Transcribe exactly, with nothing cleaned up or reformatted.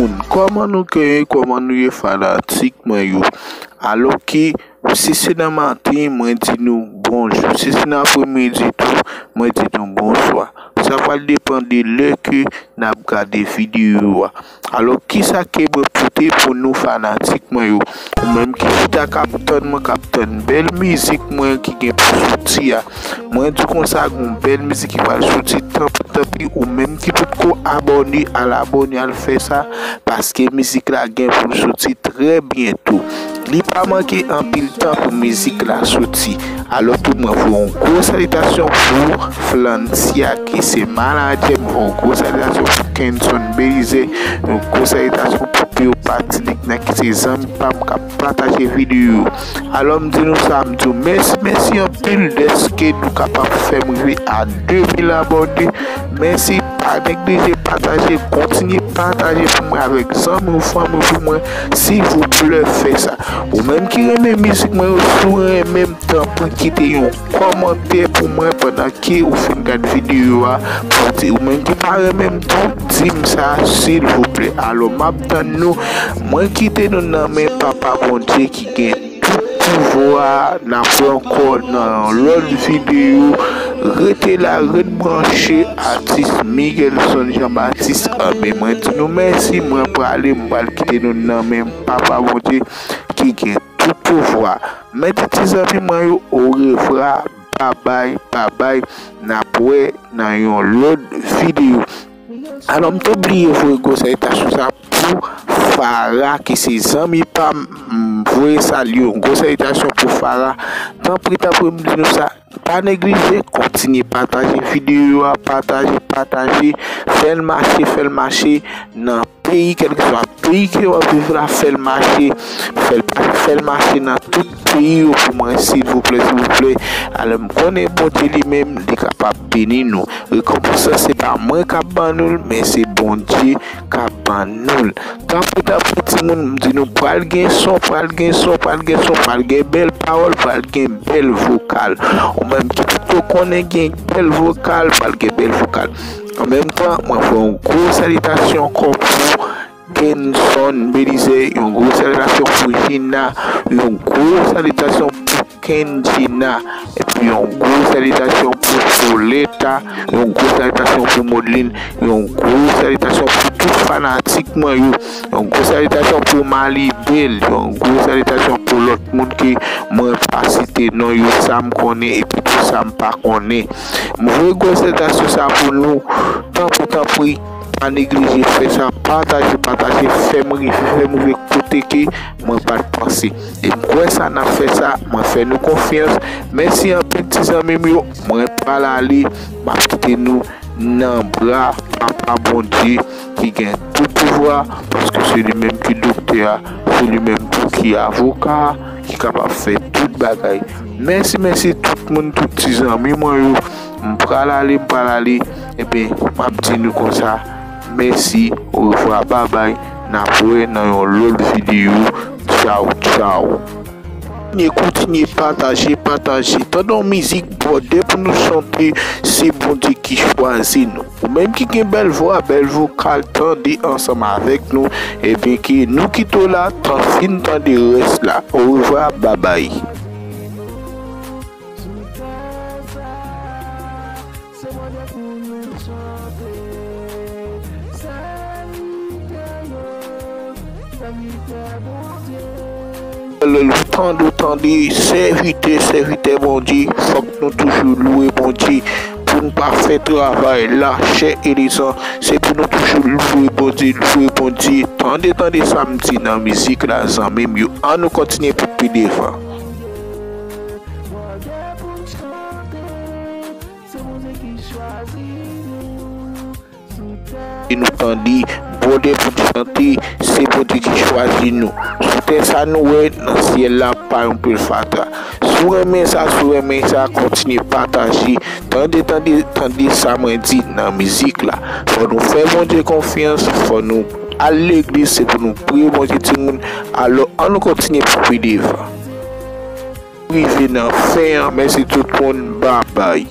Moun, kòman nou ye, kòman nou ye fanatik mwen yo? Alò ke si se nan maten, mwen di nou bonjou. Si se nan apremidi tou, mwen di nou bonswa. Sa pral depann de lè ke n ap gade videyo a. Alò, kisa ke mwen pote pou nou fanatik mwen yo? Ou menm ki chita k ap tann mwen, k ap tann bèl mizik mwen ki gen pou soti a. Mwen di konsa, gon bèl mizik ki pral soti, tanpri, tanpri, ou menm ki potko abòne, al abòne, al fè sa, paske mizik la gen pou l soti trè byento. Li pa manke anpil tan pou mizik la soti. Alò tou, mwen voye yon gwo salitasyon pou Flancia, ki se manadjè m, yon gwo salitasyon pou Kenson Belize, yon gwo salitasyon pou Pio Patinik, nan ki se zanmi pa m k ap pataje videyo. Alò, m di nou sa, m di w mèsi, mèsi anpil dèske nou kapab fè m rive a de mil abòne. Mèsi, pa neglije pataje, kontinye pataje pou mwen avèk zanmi w, fanmi w pou mwen, silvouplè fè sa. Ou menm ki renmen mizik mwen yo, si w renmen m, tanpri kite yon kòmantè pou mwen pandan ke ou fin gad videyo a, pou di, ou menm ki pa renmen m tou, di m sa silvouplè. Alò, m ap tann nou, mwen kite nou nan men Papa Bondye ki gen tout pouvwa. N ap wè ankò nan yon lòt videyo. Rete la, ret branche, atis Miguelson Jean Baptiste. Anben, mwen di nou mèsi, mwen prale, m pral kite nou nan men Papa Bondye ki gen tout pouvwa. Mèsi ti zanmi mwen yo, orevwa, babay, babay, n ap wè nan yon lòt videyo. Alò, m te bliye voye gwo salitasyon sa pou Fara, ki se zanmi pa m, m voye salye w. Gwo salitasyon pou Fara. Tanpri, tanpri, m di nou sa, pa neglije, kontinye pataje videyo a, pataje, pataje, fè l mache, fè l mache nan peyi, kèlkeswa peyi ke w ap viv la, fè l mache, fè l pa, fè l mache nan tout peyi yo pou mwen, silvouplè, silvouplè. Alò, m konnen Bondye li menm, li kapab beni nou. Rekonpans lan, se pa mwen k ap ban nou l, men se Bondye k ap ban nou l. Tanpri, tanpri, timoun, m di nou, pral gen son, pral gen son, pral gen son, pral gen bèl pawòl, pral gen bèl vokal. Ou menm ki potko konnen gen bèl vokal, pral gen bèl vokal. An menm tan, mwen fè yon gwo salitasyon ankò pou Kenson Belize, yon gwo salitasyon pou Gina, yon gwo salitasyon pou Kendjina, epi yon gwo salitasyon pou Pauletta, yon gwo salitasyon pou Modeline, yon gwo salitasyon pou tout fanatik mwen yo, yon gwo salitasyon pou Malibel, yon gwo salitasyon pou lòt moun ke mwen pa site non yo, sa m konnen epi tou sa m pa konnen. M voye gwo salitasyon sa pou nou, tanpri, tanpri, pa neglije fè sa, pataje, pataje, fè m rive, fè m rive kote ke mwen pa t panse. E m kwè sa n ap fè sa, mwen fè nou konfyans. Mèsi anpil ti zanmi m yo, mwen pral ale, m ap kite nou nan bra Papa Bondye ki gen tout pouvwa, paske se li menm ki doktè a, se li menm tou ki avoka a, ki kapab fè tout bagay. Mèsi, mèsi tout moun, tout ti zanmi mwen yo. M pral ale, m pral ale. Ebyen, m ap di nou konsa, mèsi, orevwa, babay. N ap wè nan yon lòt videyo. Tchaw, tchaw. Kontinye, kontinye pataje, pataje. Tande yon mizik bòdè pou nou chante, se Bondye ki chwazi nou. Ou menm ki gen bèl vwa, bèl vokal, tande ansanm avèk nou. Ebyen, ke nou kite w la, tan fin tande rès la. Orevwa, babay. Sou tè sa, se Bondye pou nou chante. Sèvitè yo, sèvitè Bondye. Lè w tande, w tande, sèvitè, sèvitè Bondye, fòk nou toujou lwe Bondye. Pou n pa fè travay lachè e lesan, se pou nou toujou lwe Bondye, lwe Bondye. Tande, tande sa m di nan mizik la, zanmi m yo. Ann nou kontinye pou pi devan. Bondye pou chante, se Bondye ki chwazi nou. E nou tande, bòdè pou n chante, se Bondye ki chwazi nou. Sou tè sa nou wè, nan syèl la, pa yon pil fatra. Si w renmen sa, si w renmen sa, kontinye pataje. Tande, tande, tande sa mwen di nan mizik la. Fò nou fè Bondye konfyans, fò nou al legliz, se pou nou priye Bondye timoun. Alò, ann nou kontinye pou pi devan. Rive nan fen an, mèsi tout moun, babay.